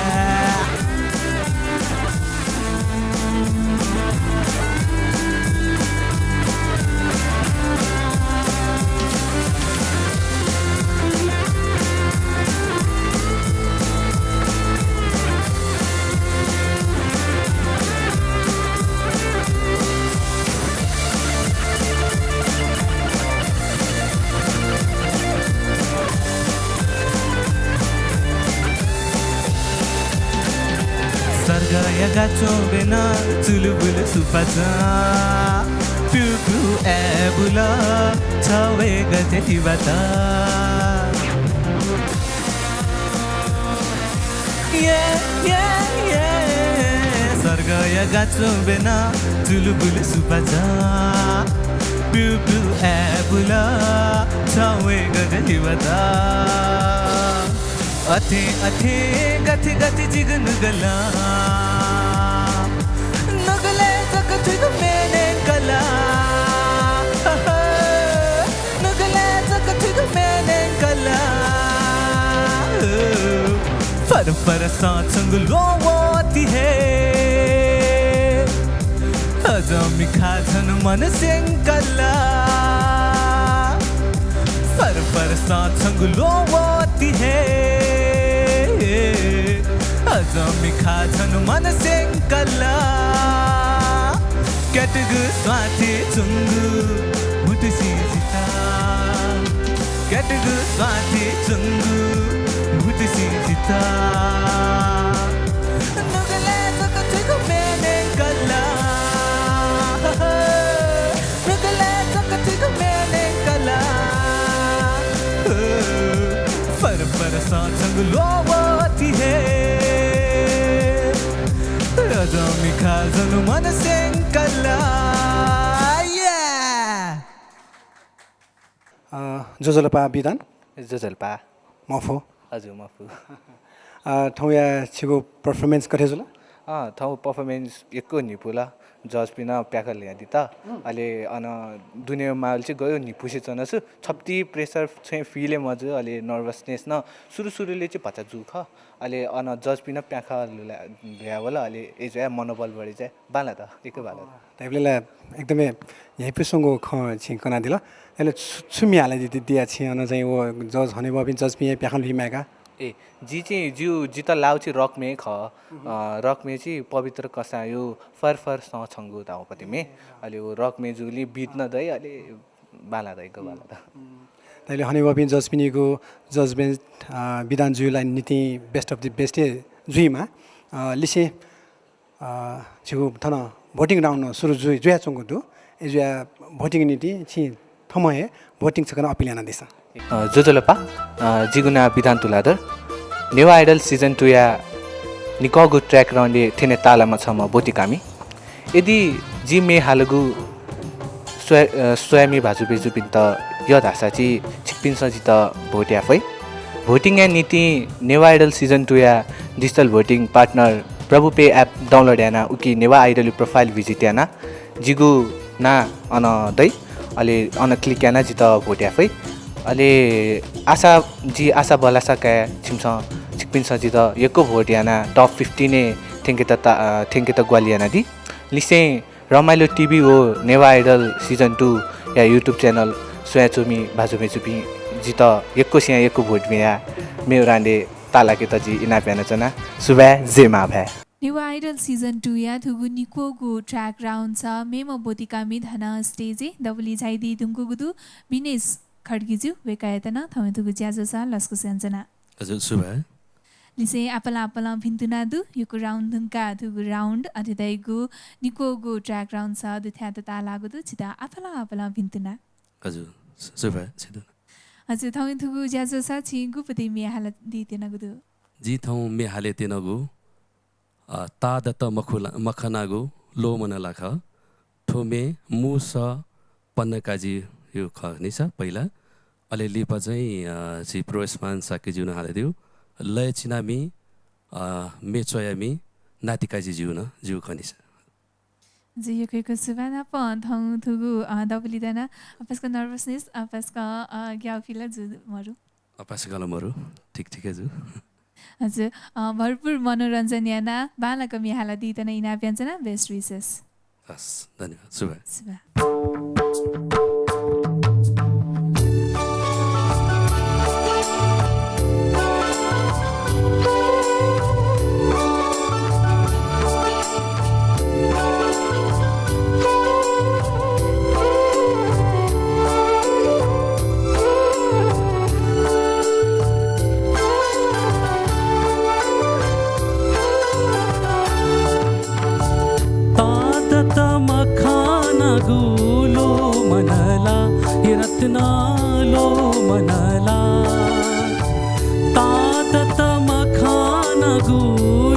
सर्गया गाच्वंबेनं चुलुबुलु सुपाँचं प्यूगु ए बुल, छ वये गथे तिबा त। ये, ये, ये। सर्गया गाच्वं ब्यना, चुलुबुलु सुपाँच। प्यू, प्यू, ए बुल, छ वये गथे तिबा त। अथे, अथे, गथे, गथे जिगु नुगलं। नुगलय् जक थुइगु म्ये न्यंकल। नुगलय् जक थुइगु म्ये न्यंकल। फर फर सँ छंगु ल्वहं वः अति हे। अझ मिखा झन मन स्यंकल। फर फर सँ छंगु ल्वहं वः अति हे। अझ मिखा झन मन स्यंकल। क्यातगु स्वाथय् च्वंगु भुतुसिं जित। क्यातगु स्वाथय् च्वंगु भुतुसिं जित। नुगलय् जक थुइगु म्ये न्यंकल। नुगलय् जक थुइगु म्ये न्यंकल। फर फर सँ छंगु ल्वहं वः अति हे। अझ मिखा झन मन स्यंकल। Yeah! अ, ज्वजलपा बिधान। ज्वजलपा। मफु। हजुर, मफु। अ, थौंया छिगु performance गथे जुल? अँ, थौं performance यक्व न्हिपु ला, judge पिनं प्याखं ल्ह्वयादित। अले अन दुने माल चाहिँ गयो न्हिपुसे च्वनाच्वं, छप्ति pressure छुं feel हे मजू, अले nervousness नं सुरु सुरुले चाहिँ भचा जू खः। अले अन judge पिनं प्याखं ल्हुला-, ल्ह्वयावल, अले अय् जुया मनोबल बढे चाहिँ बांला त, यक्व बांला त। धाइबलय् ला एकदमै न्ह्याइपुसे च्वंगु खँ छिं कनादिल। अले छु, छु म्ये हालादिया छिं अन चाहिँ व judge हनेबहःपिं judge पिं हे प्याखं ल्हुइ माय्का? ए, जि चाहिँ, जिउ, जितः लाःगु चाहिँ rock म्ये खः। अ, rock म्ये चाहिँ पवित्र कसाःया फर फर सँ छंगु धाःगु पति म्ये। अले व rock म्ये जूगुलिं beat नं दइ, अले बांला दइ, यक्व बांला त। धाइबलय् हनेबहःपिं judge पिनिगु judgement, अ, बिधान जुइगु ला निंतिं best of the best हे जुइमा। अ, लिसें अ, छिगु थन voting round नं सुरु जुइ, जुयाच्वंगु दु। अय् जुया voting निंतिं छिं थःम्हं हे voting छकः नं appeal यानादिसँ। अ, ज्वजलपा, अ, जिगु नां बिधान तुलाधर। नेवाः Idol season two या निक्वःगु track round-य् थ्यने ताःलाःम्ह छम्ह ब्वतिकामि। यदि जिं म्ये हालागु स्वया-, अ, स्वयामि भाजु मय्जुपिन्त यः धाःसा चाहिँ छिकपिन्सं जितः vote याये फइ। Voting या निंतिं नेवाः Idol season two या digital voting partner प्रभु Pay app download यानाः उकी नेवाः Idol या profile visit यानाः जिगु नां अन दइ, अले अन click यानाः जितः vote याये फइ। अले आशा, जिं आशा भलसा काये, छिमिसं, छिकपिन्सं जितः यक्व vote यानाः top fifteen-य् थ्यंकेत ता-, अ, थ्यंकेत ग्वाहालि यानादी। लिसें रमाइलो TV व नेवाः Idol season two या YouTube channel स्वयाच्वंमि भाजु मय्जुपिं जितः यक्वसियां यक्व vote बियाः मेगु round-य् ताःलाकेत जिं इनाप यानाच्वना। सुभाय्, जय मांभाय्। नेवाः Idol season two या थुगु निक्वःगु track round छ मेम्ह ब्वतिकामि थन stage-य् दबुलिइ झायादी धुंकूगु दु विनेश खड्गीजु, वय्कःयात नं थौंया थुगु ज्याझ्वलय् लसकुस यानाच्वना। हजुर, सुभाय्। लिसें आपालं आपालं भिन्तुना दु, यक्व round धुंकाः थुगु round अथे धइगु निक्वःगु track round छ दुथ्याःत ताःलाःगु दु, छितः आपालं आपालं भिन्तुना। हजुर, सु-, सुभाय्, छितः। हजुर, थौं थुगु ज्याझ्वलय् छिं गु पति म्ये हालादी त्यनागु दु? जिं थौं म्ये हाले त्यनागु, अ, ताःदत मखुला-, मखनागु ल्वःमन ला खः। थ्व म्ये मू सः पन्ना काजीया खः नि सा पहिला। अले लिपा चाहिँ, अ, झी प्रवेशमान शाक्यज्युं हालादिउ। लय चिनामि, अ, म्ये च्वयामि नाति काजीज्यू नं, ज्यू खः नि सा। ज्यू, यक्व यक्व सुभाय् नापं थौं थुगु, अ, दबुलिइ दनाः अपाय्सकं nervousness, अपाय्सकं, अ, ग्याःगु feel जू मरु। अपाय्सकं ला मरु, ठीक ठीक हे जू। हजुर, अ, भरपुर मनोरञ्जन यानाः बांलाक म्ये हालादीत नं इनाप यानाच्वना, best wishes। हस्, धन्यवाद, सुभाय्। सुभाय्। ताःदत मखनागु ल्वः रत्नालो मनला, तादत मखानागु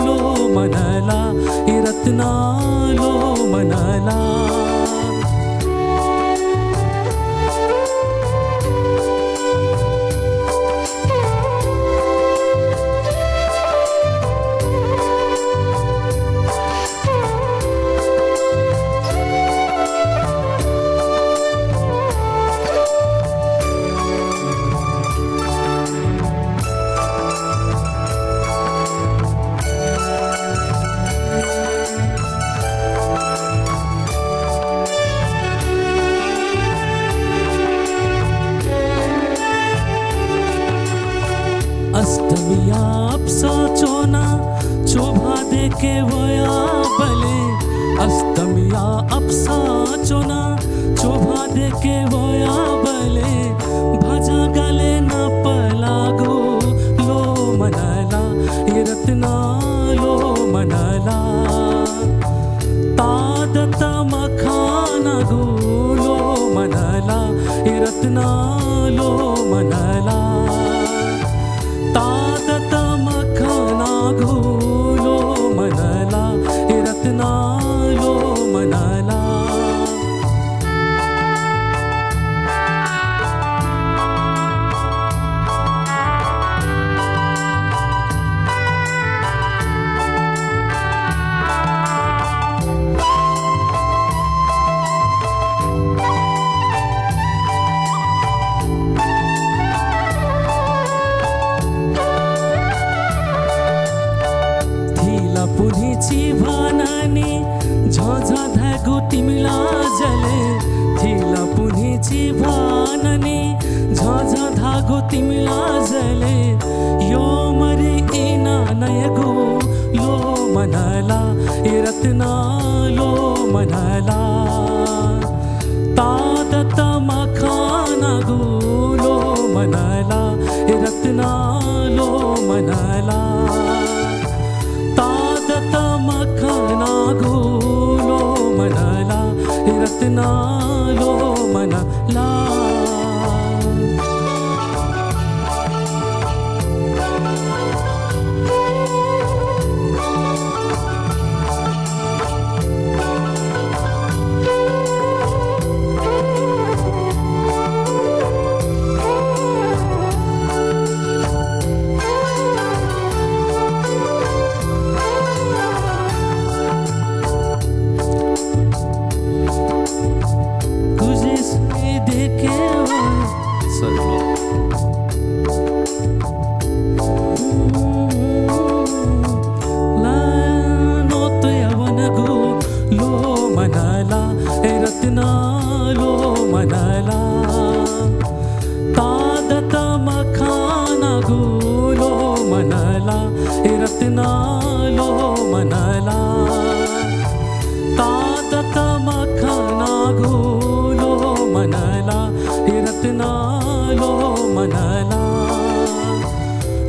लो मनला, ए रत्ना लो मनला। अष्टमिया अप्सः च्वना च्वभा दय्के वयाबले, अष्टमिया अप्सः च्वना च्वभा दय्के वयाबले, भजा गाले नापलागु लो मनला, ए रत्ना लो मनला। तादत मखानागु लो मनला, ए रत्ना लो मनला। तादत मखानागु लो मनला, ए रत्ना लो मनला। थिलापुन्हि चिभाननि झझ धायेगु तिमिला जले, थिलापुन्हि चिभाननि झझ धागु तिमिला जले, यो मरि इना नयेगु लो मनला, ए रत्ना लो मनला। तादत मखानागु लो मनला, ए रत्ना लो मनला। तादत मखानागु लो मनला, ए रत्ना लो मनला। तादत मखानागु लो मनला, ए रत्ना लो मनला। तादत मखानागु लो मनला, ए रत्ना लो मनला।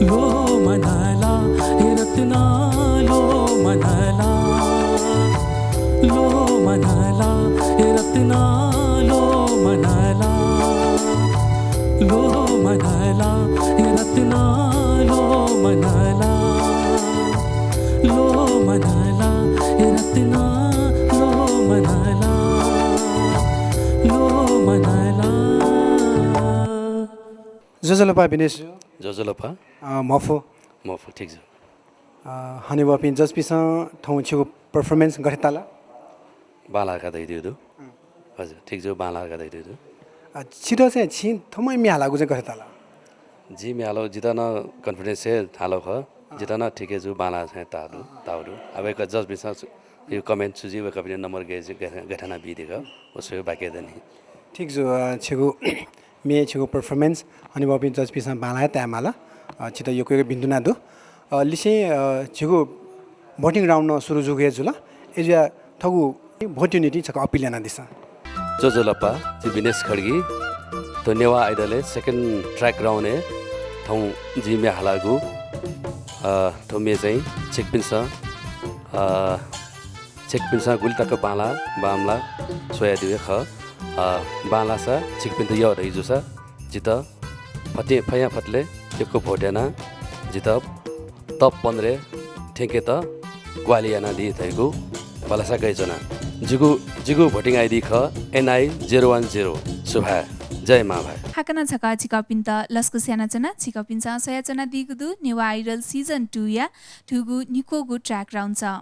लो मनला, ए रत्ना लो मनला। लो मनला, ए रत्ना लो मनला। लो मनला, ए रत्ना लो मनला। लो मनला, ए रत्ना लो मनला। लो मनला। ज्वजलपा विनेश। ज्वजलपा। अ, मफु। मफु, ठीक छ। अ, हनेबहःपिं जजपिसं थौं छिगु performance गथे ताल? बांलाः का धयादीगु दु। अँ। हजुर, ठीक जू, बांलाः का धयादीगु दु। अ, छितः चाहिँ छिं थौंया म्ये हालागु चाहिँ गथे ताल? जिं म्ये हालागु जितः नं confidence हे हालागु खः। अँ। जितः नं ठीक हे जू, बांलाः चाहिँ ताःगु दु, अँ। ताःगु दु। अब वय्कः जजपिसं छु, यो comment छु जुइ, वय्कःपिनि नम्बर गथे, गथे, गथे यानाः बी धकाः, व स्वयां बाकि दनि। ठीक जू, अ, छिगु म्ये, छिगु performance हनेबहःपिं जजपिसं बांलाः हे तायेमाल। अ, छितः यक्व यक्व भिन्तुना दु। अ, लिसें, अ, छिगु voting round नं सुरु जूगु हे जुल। अय्जुया थःगु vote-या निंतिं छकः appeal यानादिसँ। ज्वजलपा, जि विनेश खड्गी। थ्व नेवाः Idol-य् second track round-य् थौं जिं म्ये हालागु, अ, थ्व म्ये चाहिँ छिकपिन्सं, अ, छिकपिन्सं गुलि तक बांलाः बांमलाः स्वयादीगु हे खः। अ, बांलाःसा छिकपिन्त यः धइ जूसा जितः फतिं फयां फतले यक्व vote यानाः जितः top पन्ध्रय् थ्यंकेत ग्वाहालि यानादी धइगु भलसा कयाच्वना। जिगु, जिगु voting ID खः N I zero one zero। सुभाय्। जय मांभाय्। हाकनं छकः छिकपिन्त लसकुस यानाच्वना। छिकपिन्सं स्वयाच्वनादीगु दु नेवाः Idol season two या थुगु निक्वःगु track round च।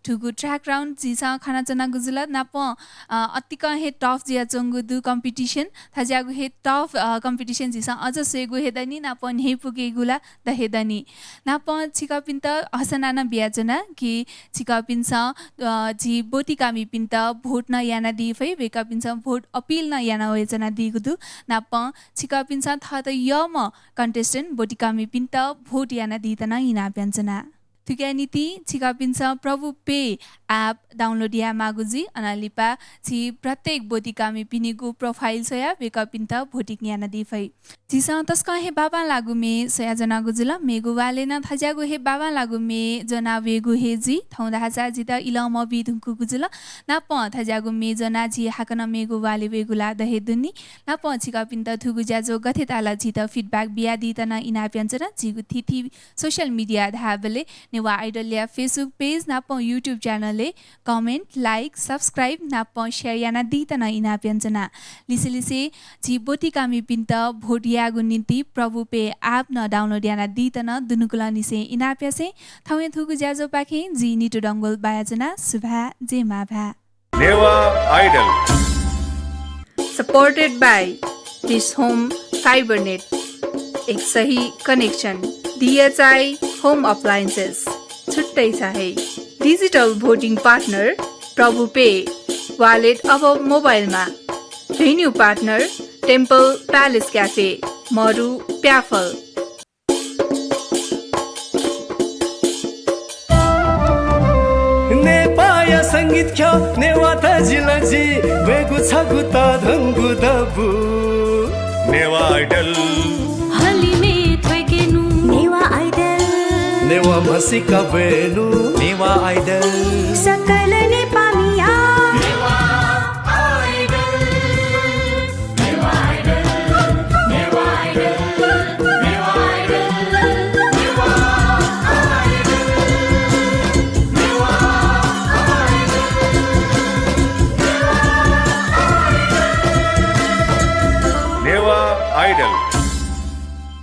थुगु track round झीसं खनाच्वनागु जुल। नापं, अ, अतिकं हे tough जुयाच्वंगु दु competition। थज्याःगु हे tough, अ, competition झीसं अझ स्वयेगु हे दनि, नापं न्ह्यइपुकेगु ला द हे दनि। नापं छिकपिन्त हसना नं बियाच्वना कि छिकपिन्सं, अ, झी ब्वतिकामिपिन्त vote नं यानादी फइ, वय्कःपिन्सं vote appeal नं याना वयाच्वनादीगु दु। नापं छिकपिन्सं थःत यःम्ह contestant ब्वतिकामिपिन्त vote यानादीत नं इनाप यानाच्वना। थुकिया निंतिं छिकपिन्सं प्रभु पे app download यायेमाःगु जुइ। अनंलिपा झी प्रत्येक ब्वतिकामिपिनिगु profile स्वयाः वय्कःपिन्त voting यानादी फइ। झीसं तसकं हे बांबांलाःगु म्ये स्वयाच्वनागु जुल। मेगु वालय् नं थज्याःगु हे बांबांलाःगु म्ये ज्वना वयेगु हे जुइ। थौं धाःसा जितः इलं मबी धुंकूगु जुल। नापं थज्याःगु म्ये ज्वनाः झी हाकनं मेगु वालय् वयेगु ला द हे दनि। नापं छिकपिन्त थुगु ज्याझ्वः गथे ताल झीत feedback बियादीत नं इनाप यानाच्वना। झीगु थीथी social media धाःबलय् नेवाः Idol या Facebook page नापं YouTube channel य् comment, like, subscribe नापं share यानादीत नं इनाप यानाच्वना। लिसेलिसे झी ब्वतिकामिपिन्त vote यायेगु निंतिं प्रभु पे app नं download यानादीत नं दुनुगलंनिसें इनाप यासें थौंया थुगु ज्याझ्वःपाखें जि नितु डंगोल बायाच्वना। सुभाय्, जय मांभाय्। Newah Idol। Supported by Dish Home Fibernet, एक सही connection। DHI Home Appliances, छुट्टै छ है। Digital voting partner प्रभु पे, wallet अब मोबाइलमा। Venue partner Temple Palace Cafe, मरु प्याफल। नेपाःया संगीत ख्यः नेवाः तजिलजि, वयेगु छगू तःधंगु दबू। नेवाः Idol। हलिमय् थ्वय्केनु। नेवाः Idol। नेवाः म्हसीका ब्वयेनु। नेवाः Idol। सकल